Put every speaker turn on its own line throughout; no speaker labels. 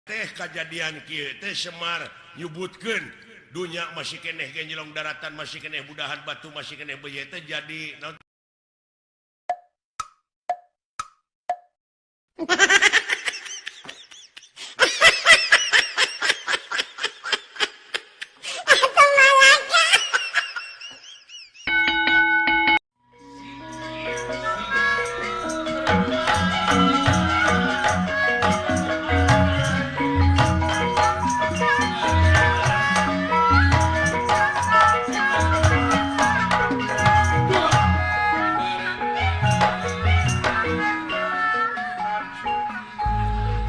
Teh kajadian kieu teh Semar nyebutkeun dunya masih keneh genjelong daratan masih keneh budahan batu masih keneh beuye teh jadi naon.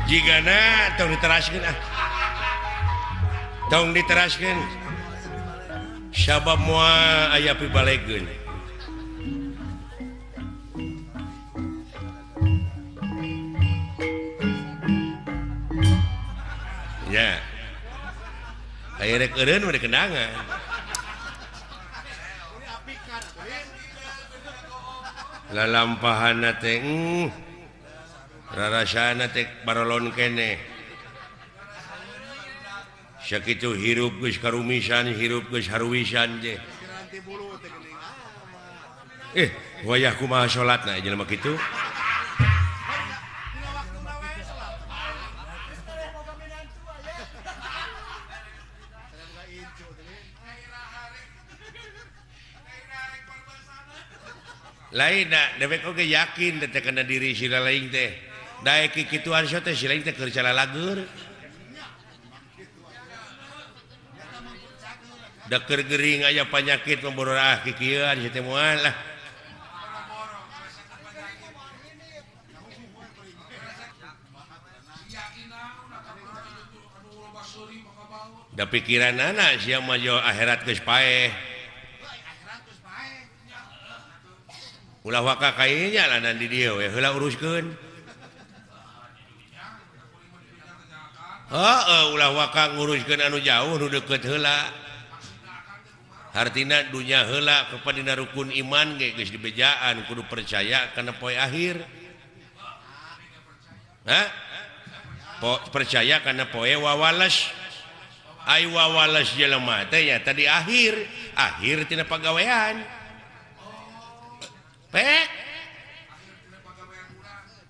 Jigana tong diteraskeun ah. Tong diteraskeun. Sabab moal aya pibalegeun. Nya. Aya rek eureun mah dikendangan. Lalampahanna teh rarasana teh barolon keneh. Sakitu hirup geus karumisan, hirup geus haruwisan je. Wayah kumaha salatna jelema kitu? Lain da dewek oge yakin teh kana diri sila lain teh. Daek kikituan so teh si lain teh keur calalagur. Da keur gering aya panyakit membororah kikieuan si teh moal lah. Da pikiranana sia mah jo akhirat geus paeh. Ulah waka kainya lanan di dieu we heula uruskeun. Heeh, ulah waka nguruskeun anu jauh nu deukeut heula. Hartina dunya heula kepada rukun iman ge geus dibejaan kudu percaya kana poe akhir. Hah? Percaya kana poe wawales. Ai wawales jelema teh nya tadi akhir, akhir tina pagawean. Pek.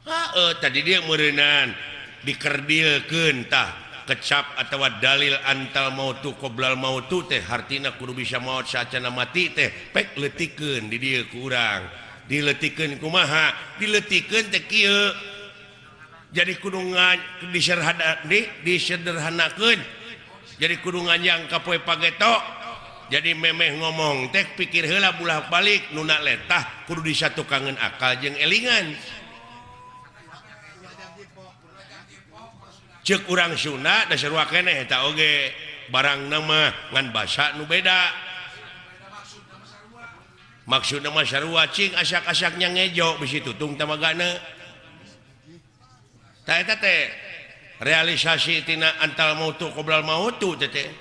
Heeh, tadi dia meureunan dikerdilkeun tah kecap atawa dalil antal mautu qoblal mautu teh hartina kudu bisa maot saacana mati teh pek leutikeun di dieu ku urang. Dileutikeun kumaha? Dileutikeun teh kieu. Jadi kudu disederhanakeun. Jadi kudu nganjang ka poe pageto. Jadi memeh ngomong teh pikir heula bulah balik nuna letah kudu disatukangeun akal jeung elingan. Ceuk urang Sunda da sarua keneh eta oge barang nama ngan basa nu beda. Maksudna mah sarua cing asak-asaknya ngejo bisi tutung tamagana. Tah eta teh realisasi tina antal mautu qoblal mautu teh teh.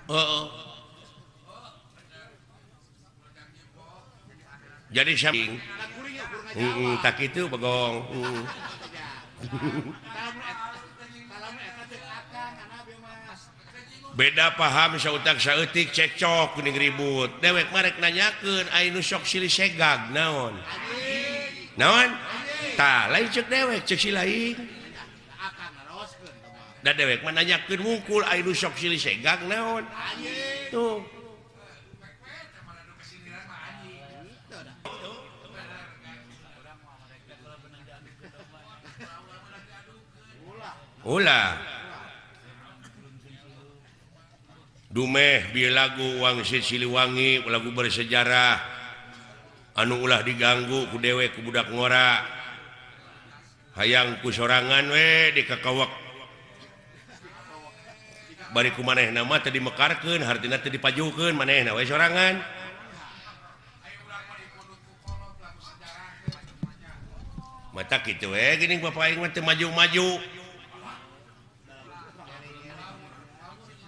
Heeh. Jadi samping tak itu bagong. Beda paham sautak saeutik cekcok kuning ribut. Dewek marek nanyakeun ai nu sok silih segag naon? Naon? Tah lain ceuk dewek ceuk si lain. Da dewek mah nanyakeun wungkul ai nu sok silih segag naon? Tuh. Ulah dumeh bi lagu Wangsit Siliwangi lagu bersejarah anu ulah diganggu ku dewek ku budak ngora hayang ku sorangan we dikakawak bari ku manehna mah teu dimekarkeun hartina teu dipajukeun manehna we sorangan mata kitu we geuning bapak aing mah teu maju-maju.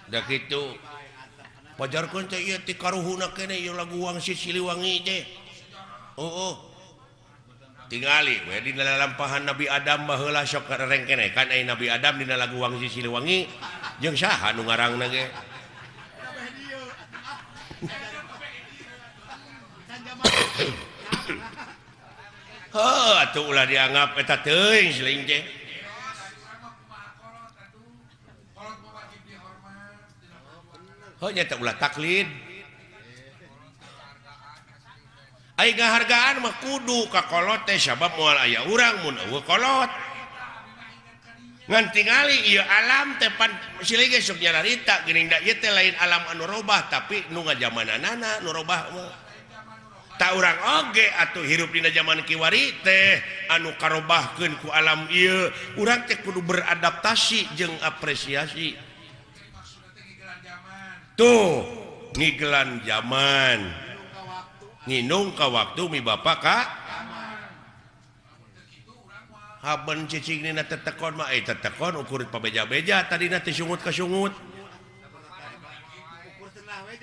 Da kitu pajarkeun teh ieu ti karuhuna keneh ieu lagu Wangsit Siliwangi teh. Oh. Tingali we dina lalampahan Nabi Adam baheula sok rengkenekan aya Nabi Adam dina lagu Wangsi Siliwangi jeung saha nu ngarangna ge. Heuh atuh ulah dianggap eta teuing siling teh. Heuh nya teh ulah taklid. Ai ngahargaan mah kudu ka kolot teh sabab moal aya urang mun eueuh kolot. Ngan tingali ieu alam teh pan silih ge sok nyararita geuning da ieu teh lain alam anu robah tapi nu ngajamananana nu robah mah. Tak urang oge atuh hirup dina zaman kiwari teh anu karobahkeun ku alam ieu urang teh kudu beradaptasi jeung apresiasi. Tuh ngigelan zaman nginung ka waktu mi bapak ka haben cicing dina tetekon mah tetekon ukur pabeja-beja tadina teh sungut ka sungut.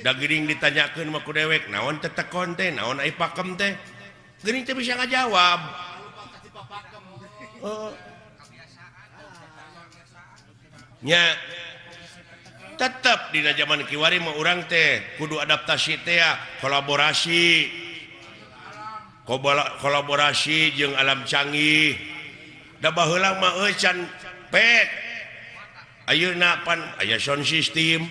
Da geuning ditanyakeun mah ku dewek naon tetekon teh naon ai pakem teh geuning teh bisa ngajawab. Nya tetep dina zaman kiwari mah urang teh kudu adaptasi teh kolaborasi kolaborasi jeung alam canggih. Da baheula mah euy can pek ayeuna pan aya sound system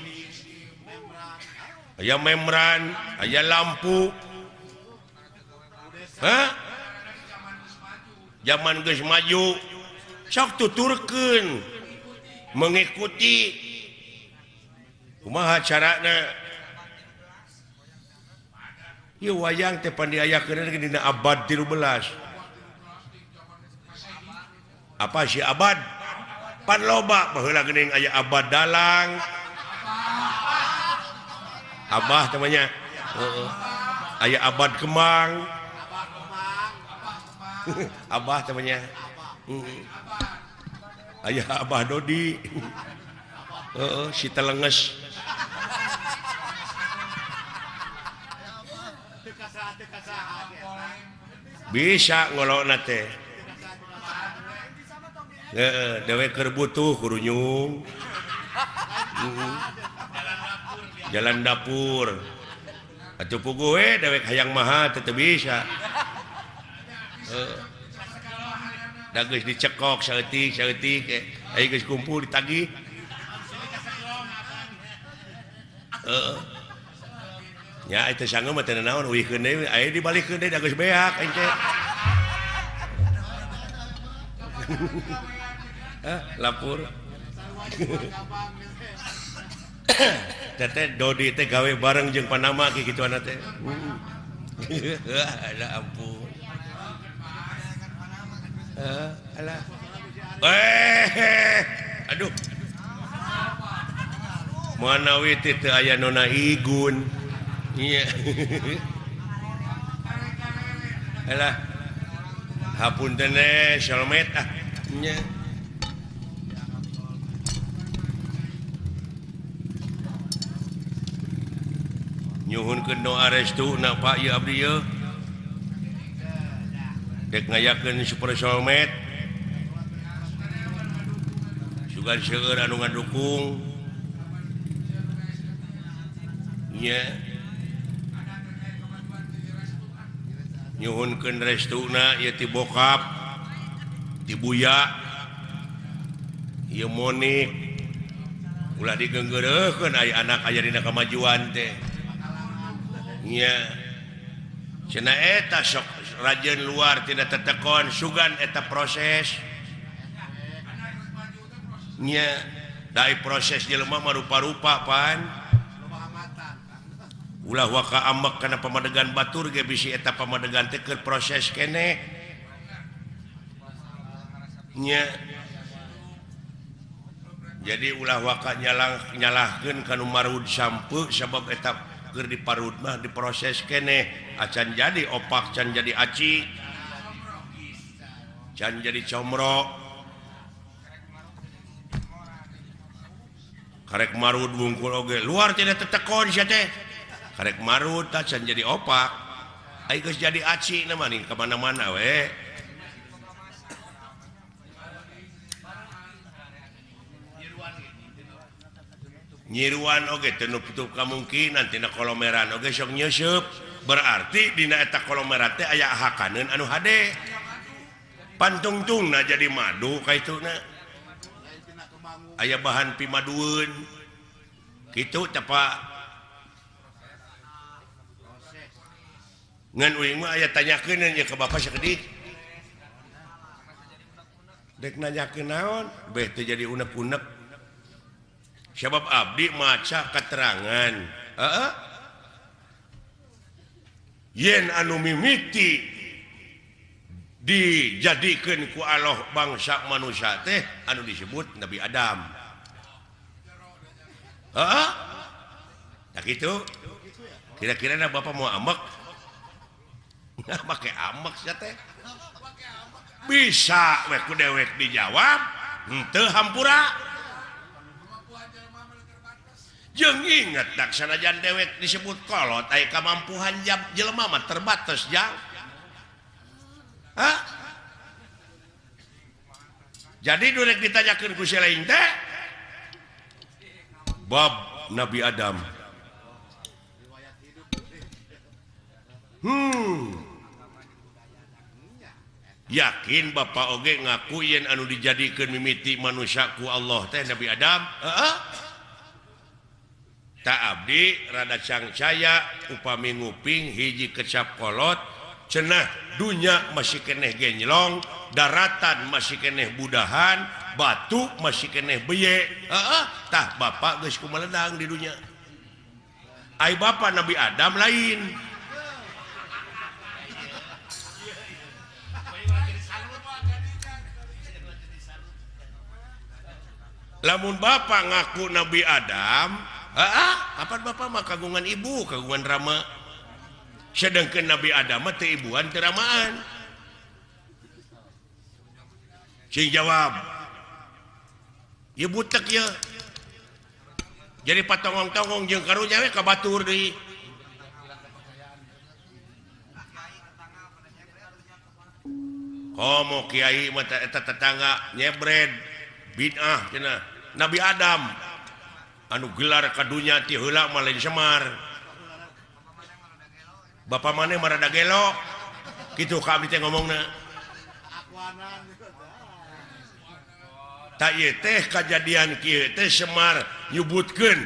aya membran, aya lampu. Hah? Zaman geus maju sok tuturkeun mengikuti kumaha carana. Ieu wayang teh pan diayakeun dina abad 13. Apa sih abad? Pan loba baheula geuning aya abad dalang. Abah namanya. Aya abad kemang. Abah namanya. Aya Abah Dodi. Si telenges. Bisa ngolokna teh. Heeh, dewek keur butuh kurunyung. Jalan dapur atuh puguh we dewek hayang maha teu bisa. Da geus dicekok saeutik saeutik aya geus kumpul ditagih. Heeh. Nya eta sangeum mah teu naon uihkeun deui aya dibalikeun deui da geus beak aing teh. Hah, lapor. Teteh Dodi teh gawe bareng jeung Panama ki kituana teh. Alah ampun. Alah. Aduh. Manawi teh teu aya nona Igun. Iya. Alah. Hapunten teh solmet ah. Nya. Nyuhunkeun doa restu na Pak ieu abdi ieu. Dek ngayakeun super solmet. Sugan seueur anu ngadukung. Nya. Nyuhunkeun restuna ieu ti bokap, ti buya. Ieu Monik. Ulah digeunggeureuhkeun aya anak aya dina kamajuan teh. Nya cenah eta sok rajin luar tidak tetekon sugan eta proses. Nya dai proses jelema mah rupa-rupa pan. Ulah waka ambek kana pamadegan batur ge bisi eta pamadegan teh keur proses keneh. Nya jadi ulah waka nyalahkeun ka nu marud sampeu sabab eta keur diparud mah diproses keneh acan jadi opak can jadi aci can jadi comro karek marud wungkul oge luar tidak tetekon sia teh karek marud tah can jadi opak ai geus jadi aci na mah ka mana-mana we. Nyiruan oge teu nutup kamungkinan tina kolomeran oge sok nyeuseub. Berarti dina eta kolomeran teh aya hakaneun anu hade. Pantungtungna jadi madu kaituna. Aya bahan pimadueun. Kitu teh Pak. Ngan uing mah aya tanyakeun nya ka bapak sakedik. Dek nanyakeun naon? Beh teu jadi unek-unek. Sebab abdi maca keterangan. Heeh. Yen anu mimiti dijadikeun ku Allah bangsa manusia teh anu disebut Nabi Adam. Heeh. Tah kitu. Kira-kira na bapak mau ambek? Nah, make ambek sia teh. Bisa we ku dewek dijawab, henteu hampura. Jeung inget dak sanajan dewek disebut kolot aya kamampuhan jelema mah terbatas jang. Hah? Jadi nu rek ditanyakeun ku si lain teh bab Nabi Adam. Yakin bapak oge ngaku yen anu dijadikeun mimiti manusia ku Allah teh Nabi Adam? Heeh. Tak abdi rada cangcaya upami nguping hiji kecap kolot cenah dunya masih keneh genjlong, daratan masih keneh budahan, batu masih keneh beye. Heeh, tah bapak geus kumeledang di dunya. Ai bapak Nabi Adam lain. Lamun bapak ngaku Nabi Adam, heeh, kapan bapak mah kagungan ibu, kagungan rama. Sedangkan Nabi Adam mah teu ibuan teu ramaan. Cing jawab. Ieu butek ieu. Jadi patongong-tongong jeung karunya we ka batur deui. Komo kiai mah eta tetangga nyebred bid'ah cenah. Nabi Adam anu gelar ka dunya ti heula mah lain Semar. Bapak maneh mah rada gelo. Kitu ka abdi teh ngomongna. Tak ieu teh kajadian kieu teh Semar nyebutkeun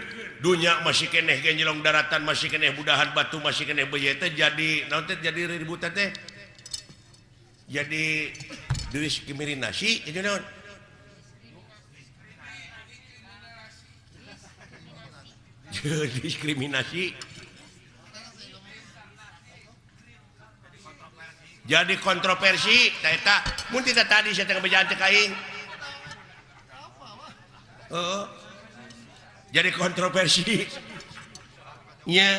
dunya masih keneh genjelong, daratan masih keneh budahan, batu masih keneh beuye teh jadi naon teh jadi ributan teh. Jadi diskriminasi jadi naon? Diskriminasi jadi kontroversi eta mun tidak tadi saya teh ngebejaan cek aing. Heeh. Jadi kontroversi nya.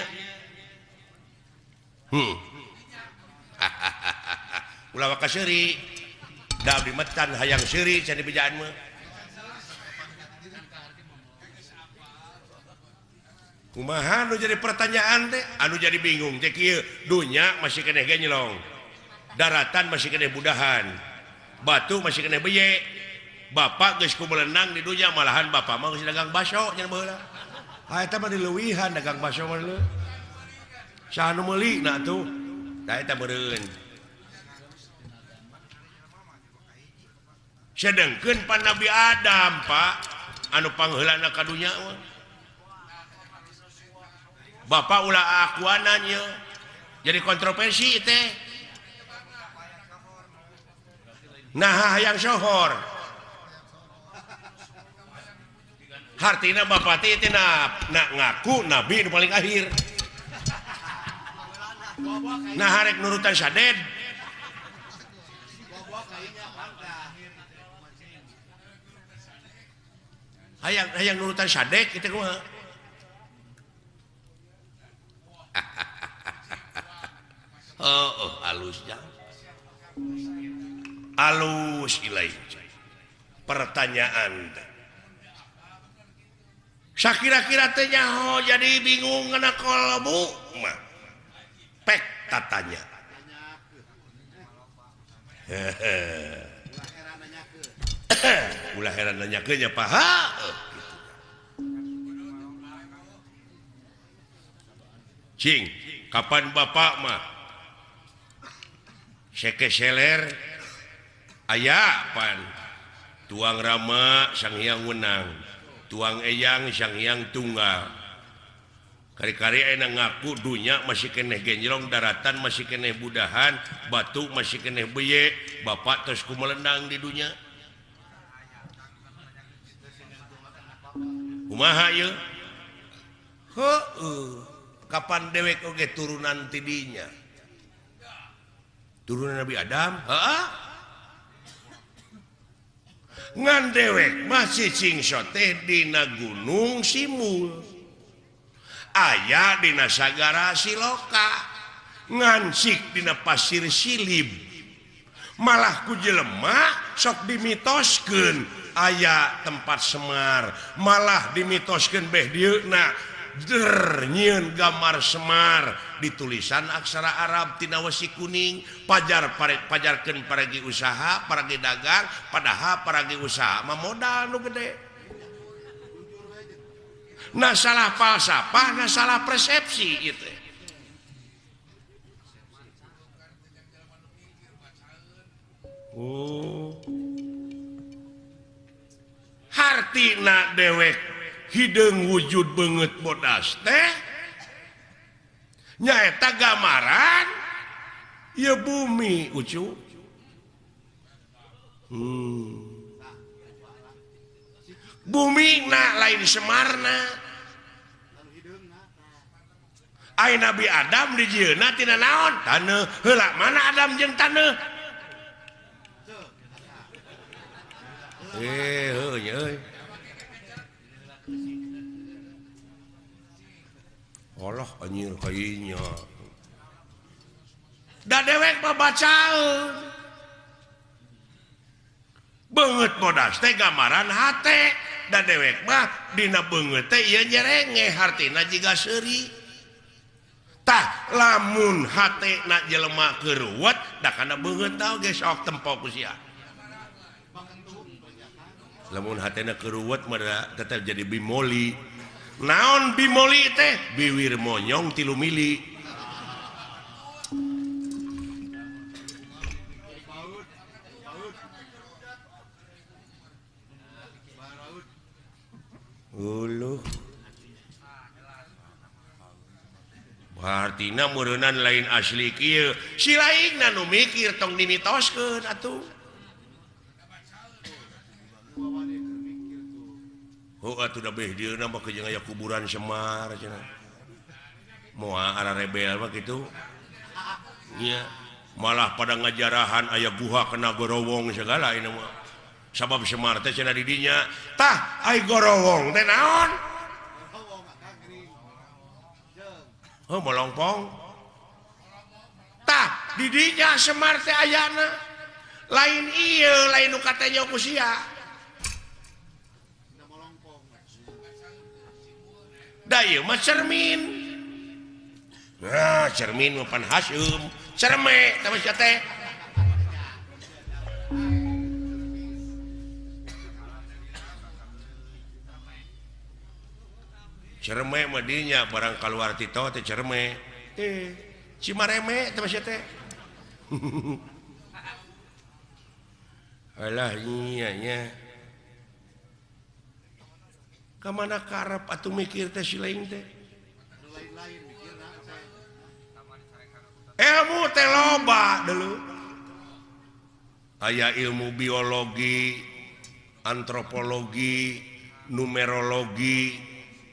Ulah waka seuri da abdi metan hayang seuri cenah dibejaan mah. Kumaha nu jadi pertanyaan teh anu jadi bingung teh kieu, dunya masih keneh genjlong, daratan masih keneh budahan, batu masih keneh beye. Bapak geus kumelenang di dunya malahan bapak mah geus dagang baso nya baheula. Ha eta mah dileuwihan dagang baso mah leuh. Saha nu meuli na atuh? Tah eta meureun. Sedengkeun pan Nabi Adam, Pak, anu pangheulana ka dunya mah. Bapak ulah akuanan ieu. Jadi kontroversi teh. Nah hayang sohor. Hartina bapak teh teh na ngaku nabi nu paling akhir. Nah harek nurutan saded. Hayang hayang nurutan sadek kitu kumaha? Oh, oh alus jang. Alus ilai. Pertanyaan teh. Sakira-kira teh nyaho jadi bingung ngana kolbu mah. Pek tatanya. Ulah heran nanyakeun nya Pak. Ha gitu. Cing, kapan bapak mah seke seler aya pan tuang Rama Sang Hyang Wenang, tuang Eyang Sang Hyang Tunggal. Kari-kari enak ngaku dunya masih keneh genjrong, daratan masih keneh budahan, batu masih keneh beye, bapak terus kumelendang di dunya. Kumaha ieu? Heueuh, kapan dewek oge turunan ti dinya? Turunan Nabi Adam? Heeh. Ngan dewek masih cingso teh dina gunung Simul. Aya dina sagara Siloka, ngansik dina pasir Silib. Malah ku jelema sok dimitoskeun aya tempat Semar, malah dimitoskeun beh dieuna der nyieun gambar Semar ditulisan aksara Arab tina wesi kuning, pajar pajarkeun paragi usaha, paragi dagang, padahal paragi usaha mah modal nu gede. Nah salah falsafah, nah salah persepsi gitu. Oh. Hartina dewek hideung wujud beungeut bodas teh nyaeta gambaran ieu bumi ucu. Bumi na lain Semarna. Ai Nabi Adam dijieunna tina naon? Taneuh. Heula mana Adam jeung taneuh? Heuh nya euy. Allah anjir kayanya. Da dewek mah bacaeun. Beungeut bodas teh gambaran hate. Da dewek mah dina beungeut teh ieu nyerengeh hartina jiga seuri. Tah lamun hate na jelema keruwet da kana beungeut oge sok tempo ku sia. Lamun hatena keruwet mah tetep jadi bimoli. Naon bimoli teh? Biwir monyong 3 mili. Uluh. Hartina meureunnan lain asli kieu. Si lainna nu mikir tong dimitoskeun atuh. Oh atuh da beh dieuna mah jeung aya kuburan Semar cenah. Moal ararebel mah kitu. Nya malah pada ngajarahan aya guha kena gorowong segala ini mah. Sabab Semar teh cenah di dinya. Tah ai gorowong teh naon? Oh molongpong. Tah di dinya Semar teh ayana. Lain ieu lain nu katanya ku sia. Da ieu mah cermin. Nah, cermin mah pan haseum, cerme teh mah sia teh. Cerme mah dinya barang kaluar tito teh cerme. Cimareme teh mah sia teh. Alah nya nya. Ka mana karep atuh mikir teh si lain teh. Ilmu teh loba dulu. Aya ilmu biologi, antropologi, numerologi,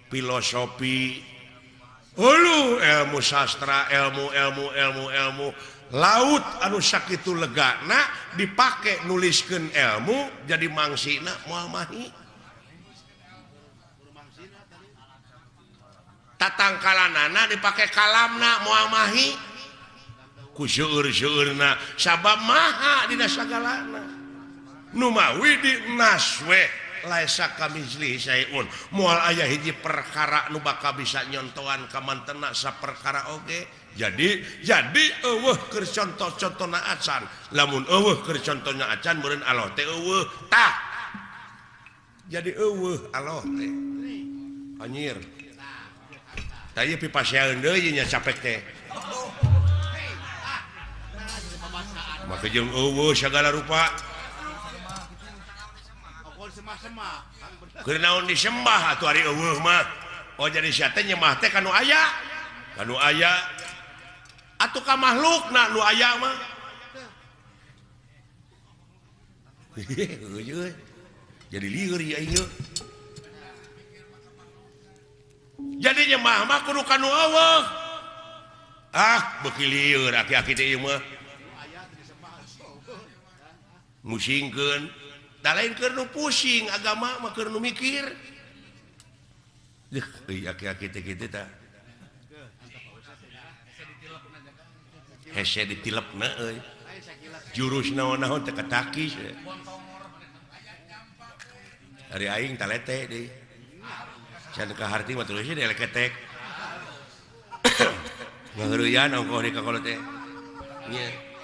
filosofi, hulu ilmu sastra, ilmu ilmu ilmu ilmu laut anu sakitu legana dipake nuliskeun ilmu jadi mangsina moal mahi. Tatangkalanana dipake kalamna moal mahi ku seueur-seueurna sabab maha dina sagalana. Nu mawi di naswe laisa kamitslihi syai'un moal aya hiji perkara nu bakal bisa nyontoan ka mantena saperkara oge Jadi eueuh keur contoh-contona acan. Lamun eueuh keur contohna acan meureun Allah teh eueuh. Tah. Jadi eueuh Allah teh. Anjir. Tah ieu pipasean deui nya capek teh. Maka jeung eueuh sagala rupa. Keur naon disembah atuh ari eueuh mah. Oh jadi sia teh nyembah teh ka nu aya. Ka nu aya. Atuh ka makhlukna nu aya mah. Jadi lieur ieu aing. Jadi nyembah mah kudu ka nu eueuh. Ah, beuki lieur aki-aki teh ieu mah. Musingkeun. Da lain keur nu pusing agama mah keur nu mikir. Deuh, euy aki-aki teh kitu tah. Hese ditilepna euy. Jurus naon-naon teh katakis. Ari aing talete deui. Can ka harti mah terus deui leketek. Ngaheureuyan ongkoh di ka kolot teh. Nya.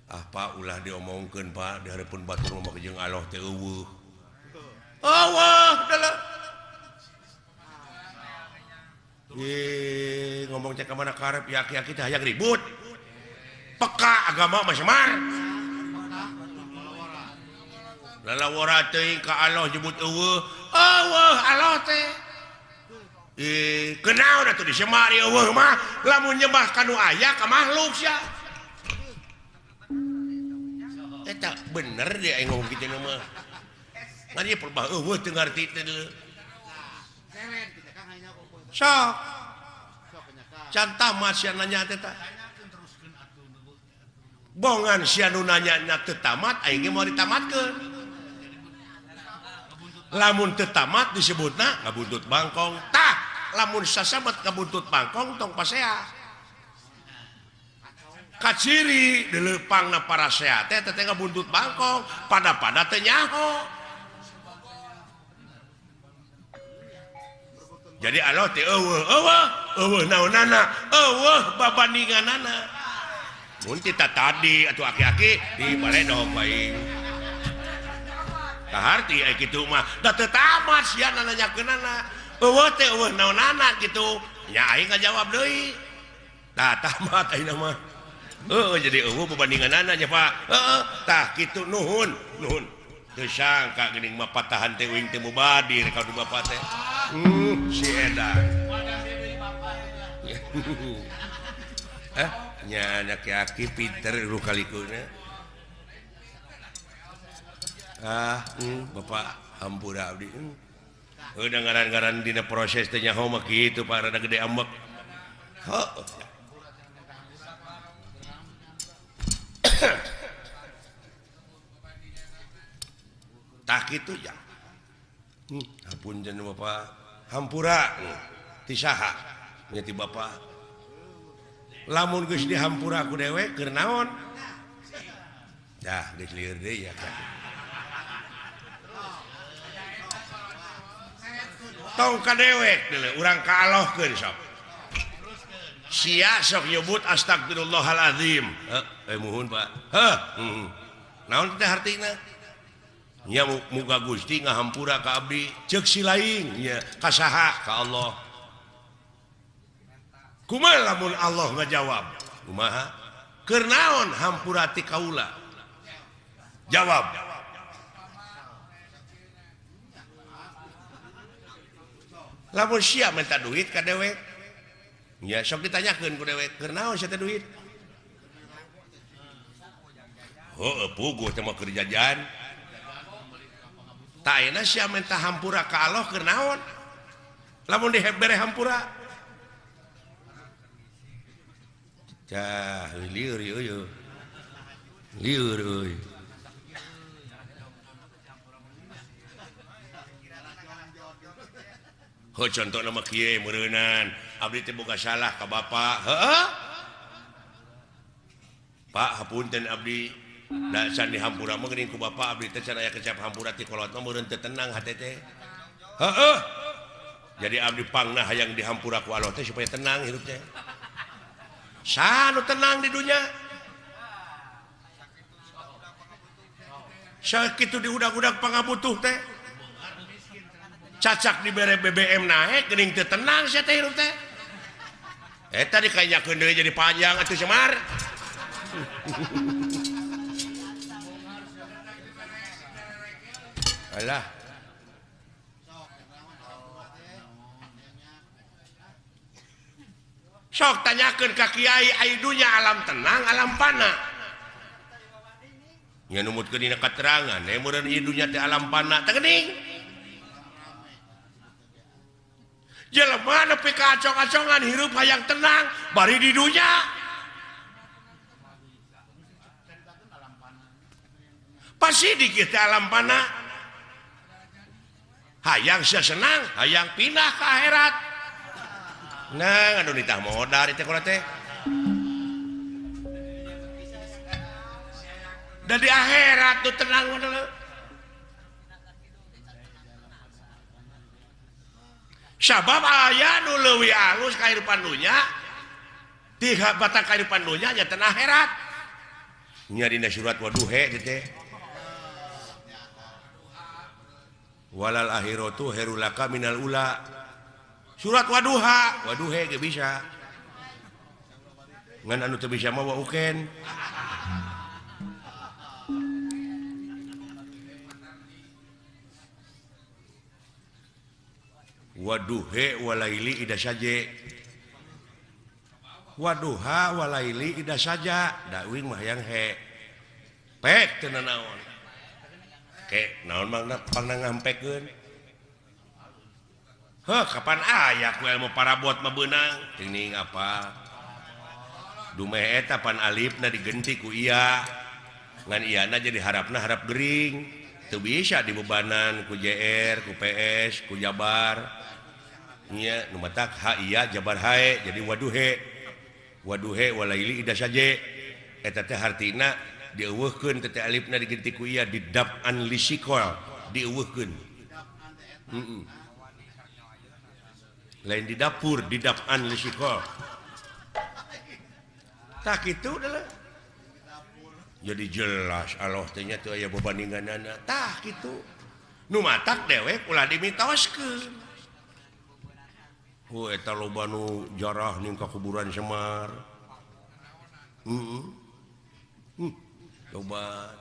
Ah Pak ulah diomongkeun Pak di hareupeun batur mah jeung Allah teh eueuh. Eueuh dalah. Ye ngomong teh ka mana karep ya aki-aki teh hayang ribut. Peka agama mah semar. Lalawara teuing ka Allah nyebut eueuh. Eueuh Allah teh. Kenaon atuh disemar eueuh mah lamun nyembah ka nu aya ka makhluk sia. Eta bener deh aing ngomong kitu mah. Ngan ieu perbah eueuh teu ngarti teh deuleu. Sok. Can tamat sia nanya teh tah. Bongan sia nu nanya teu tamat aing ge moal ditamatkeun. Lamun teu tamat disebutna ngabuntut bangkong. Tah, lamun sasabat ngabuntut bangkong tong pasea. Kaciri dileupangna parasea teh teh ngabuntut bangkong, pada-pada teh nyaho. Jadi Allah teh eueuh, eueuh, eueuh naonana, eueuh babandinganana. Mun tita tadi atuh aki-aki di baledog bae. Kaharti ai kitu mah, da teu tamat sia nanyakeunana. Eueuh teh eueuh naonana kitu. Nya aing ngajawab deui. Tah tamat ayeuna mah. Heeh jadi eueuh babandinganana nya Pak. Heeh tah kitu nuhun, nuhun. Teu sangka geuning mah patahan teh uing teh mubadir ka du bapak teh. Si edan. Nya aki-aki pinter rukalikuna. Ah, bapak hampura abdi. Udah ngaran-ngaran dina proses teh nyaho mah kitu Pak rada gede ambek. Heuh. Tah kitu ya. Hapunten bapak. Hampura ti saha? Nya ti bapak. Lamun geus dihampura ku dewek keur naon? Dah geus lieur deui ya kan. Tong ka dewek deuleu urang ka Allahkeun sok. Sia sok nyebut astagfirullahalazim. Heuh, muhun Pak. Heuh. Naon teh hartina? Nya muga Gusti ngahampura ka abdi, ceuk si lain nya ka saha? Ka Allah. Kumaha lamun Allah ngajawab? Kumaha? Keur naon hampura ti kaula? Jawab. Lamun sia minta duit ka dewek, nya sok ditanyakeun ku dewek, keur naon sia teh duit? Heueuh puguh teh mah keur jajan. Tah ayeuna sia minta hampura ka Allah keur naon? Lamun dibere hampura. Cah lieur ieu. Lieur euy. Heuh contona mah kieu meureunan, abdi teh boga salah ka bapak. Heueuh. Pak hapunten abdi. Da can dihampura mah geuning ku bapa abdi teh can aya kecap hampura ti kolot mah meureun teu tenang hate teh. Heeh. Jadi abdi pangna hayang dihampura ku Allah teh supaya tenang hirup teh. Saha nu tenang di dunya? Sakitu diudag-udag pangabutuh teh. Cacak dibere BBM naek geuning teu tenang sia teh hirup teh. Eta dikayakeun deui jadi panjang atuh Semar. Alah. Sok tanyakeun ka kiai ai dunya alam tenang alam pana. Nya numutkeun dina katerangan meureun ieu dunya teh alam pana teh geuning. Jelema nepi ka acong-acongan hirup hayang tenang bari di dunya. Pasti dikit alam pana. Hayang sia senang, hayang pindah ke akhirat. Nah, aduh nitah modar itu kalau teh. Dan di akhirat tuh tenang modal. Sabab aya nu leuwih alus kahirupan dunya, tiga batang kahirupan dunya nya tenang akhirat. Nya dina surat waduhe teh. Walal akhiratu khairul laka minal ula. Surat waduha, waduhe ge bisa. Ngan anu teu bisa mah wa uken. Waduhe walaili ida saje. Waduha walaili ida saja, da uing mah hayang he. Pek teu nanaon. Ke naon mangna pangna ngampekeun. Heuh, kapan aya ku ilmu parabot mah beunang? Teuing apa? Dumeh eta pan alifna digenti ku iya. Ngan iyana jadi harapna harap gering. Teu bisa dibebanan ku JR, ku PS, ku Jabar. Nya nu matak ha iya Jabar hae jadi waduhe. Waduhe walaili ida saje. Eta teh hartina dieuweuhkeun teh alifna digenti ku iya didap'an lisikol dieuweuhkeun. Heeh. Lain di dapur didap'an lisikol. Tak kitu adalah. Jadi jelas Allah teh nya teu aya bebandinganana. Tah kitu. Nu matak dewek ulah dimitoskeun. Hu eta loba nu jarah ning ka kuburan Semar. Heeh. Coba.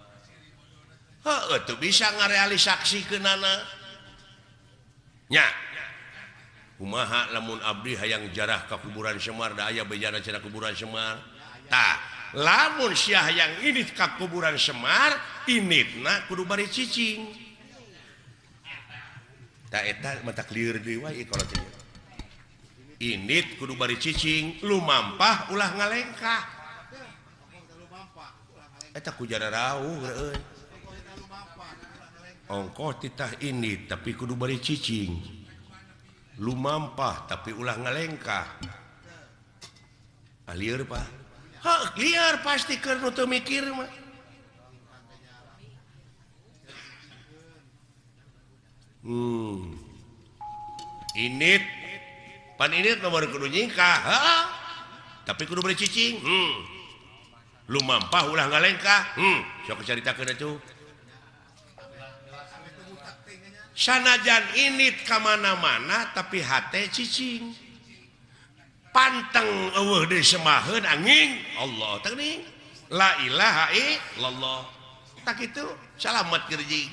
Heuh teu bisa ngarealisaksikeunana. Nya. Kumaha lamun abdi hayang jarah ka kuburan Semar da aya bejana cenah kuburan Semar. Tah, lamun sia hayang indit ka kuburan Semar, inditna kudu bari cicing. Tah eta mata lieur deui wae kalau teh. Indit kudu bari cicing, lumampah ulah ngalengkah. Eta ku jara rauh euy. Ongkoh titah indit tapi kudu bari cicing. Lumampah tapi ulah ngalengkah. Ah lieur Pak. Heuh, lieur pasti keur nu teu mikir mah. Indit pan indit nomor kudu nyingkah, heeh. Tapi kudu bari cicing. Lumampah ulah ngalengkah. Sok caritakeun atuh. Sanajan indit ka mana-mana tapi hate cicing. Panteng eueuh deui semaheun angin Allah teh geuning. La ilaha illallah. Tak kitu salamet gerjing.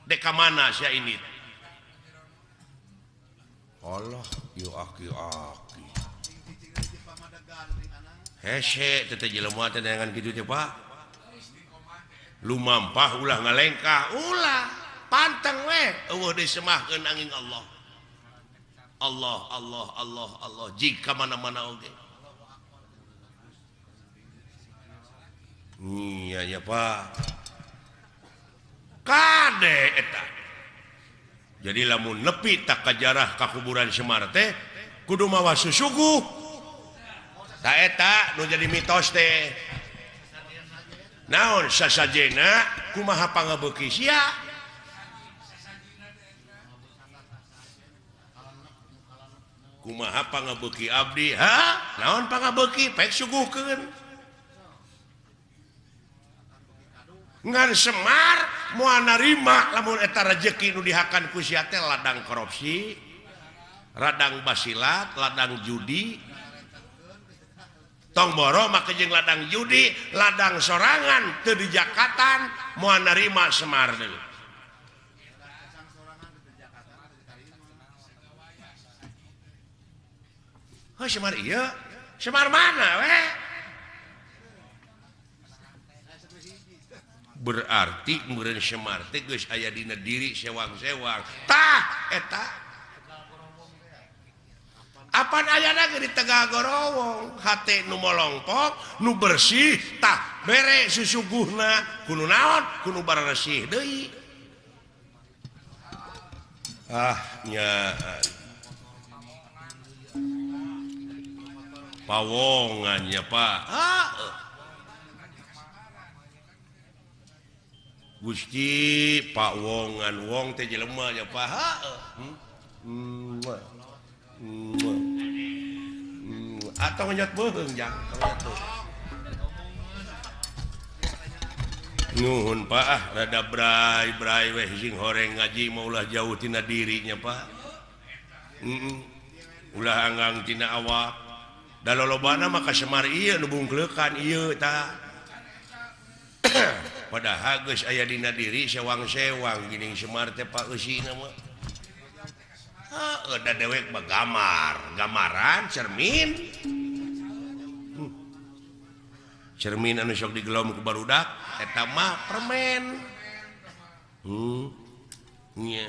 Dek ka mana sia indit? Allah ieu aki-aki. Hese teh jelema teh dengan kitu teh Pak. Lumampah ulah ngalengkah, ulah panteng we eueuh deui semahkeun angin Allah. Allah Allah Allah Allah jika mana-mana oge. Iya ya Pak. Kade eta. Jadi lamun nepi tak kajarah ka kuburan Semar teh kudu mawa susuguh. Ta eta nu jadi mitos teh. Naon sasajena kumaha pangabeuki sia? Kumaha pangabeuki abdi? Ha? Naon pangabeuki? Pek suguhkeun. Ngan Semar moal narima lamun eta rejeki nu dihakan ku sia teh ladang korupsi, ladang basilat, ladang judi. Tong boro make jeung ladang judi, ladang sorangan teu dijakatan moal narima Semar deui. Heuh Semar ieu, Semar mana we? Berarti meureun Semar teh geus aya dina diri sewang-sewang. Tah eta apan ayana ge di Tegal Gorowong, hate nu molongpok, nu bersih, tah bere susuguhna kudu naon, kudu baresih deui. Ah nya pawongan nya Pak. Ah Gusti Pak Wongan wong teh jelema nya Pak. Atau ngenyot beuheung jang, nuhun Pak, ah rada bray-bray weh sing horeng ngaji mah ulah jauh tina dirinya Pak. Ulah anggang tina awak. Da lolobana mah ka Semar ieu nu bungkleukan ieu tah. Padahal geus aya dina diri sewang-sewang geuning Semar teh Pak eusina mah. Heeh, da dewek mah gamar, gamaran cermin. Cermin anu sok digelom ku barudak eta mah permen. Nya.